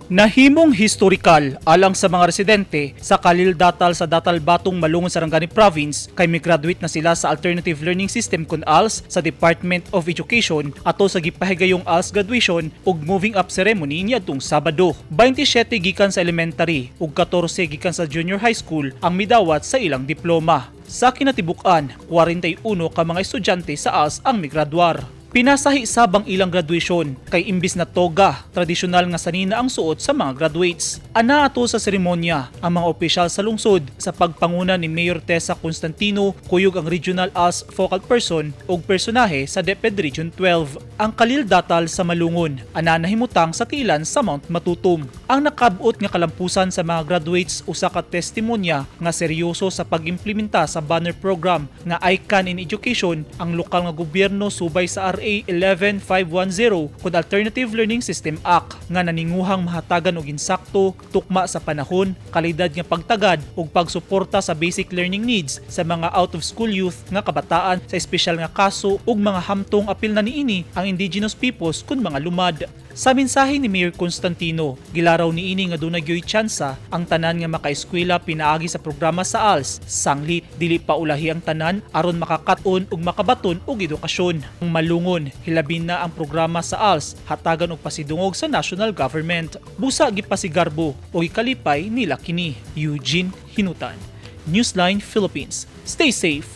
Nahimong historikal alang sa mga residente sa Kalil Datal sa Datal Batong, Malungon, Sarangani Province kay mi-graduate na sila sa Alternative Learning System kun ALS sa Department of Education ato sa gipahigayong ALS graduation ug moving up ceremony niadtong Sabado. 27 gikan sa elementary ug 14 gikan sa junior high school ang midawat sa ilang diploma. Sa kinatibuk-an, 41 ka mga estudyante sa ALS ang migraduar. Pinasahi sabang ilang graduation kay imbis na toga, tradisyonal nga sanina ang suot sa mga graduates. Ana ato sa seremonya ang mga opisyal sa lungsod sa pagpanguna ni Mayor Tessa Constantino, kuyog ang Regional ALS focal person ug personahe sa DepEd Region 12. Ang Kalil Datal sa Malungon, ana nahimutang sa tilan sa Mount Matutum. Ang nakabot nga kalampusan sa mga graduates usa ka testimonya nga seryoso sa pag-implementa sa banner program nga ICANN in Education ang lokal nga gobyerno subay sa RA 11510 kun Alternative Learning System Act nga naninguhang mahatagan og insakto, tukma sa panahon, kalidad nga pagtagad ug pagsuporta sa basic learning needs sa mga out of school youth nga kabataan sa espesyal nga kaso ug mga hamtong apil na niini ang indigenous peoples kun mga lumad. Sa mensahe ni Mayor Constantino, gilaraw niini nga dunay gyoy tsansa ang tanan nga makaeskwela pinaagi sa programa sa ALS. Sanglit, dili pa ulahi ang tanan aron makakat-on ug makabaton og edukasyon. Ang Malungon, hilabin na ang programa sa ALS, hatagan og pasidungog sa national government. Busa gipasigarbo o ikalipay nila kini. Eugene Hinutan, Newsline Philippines. Stay safe.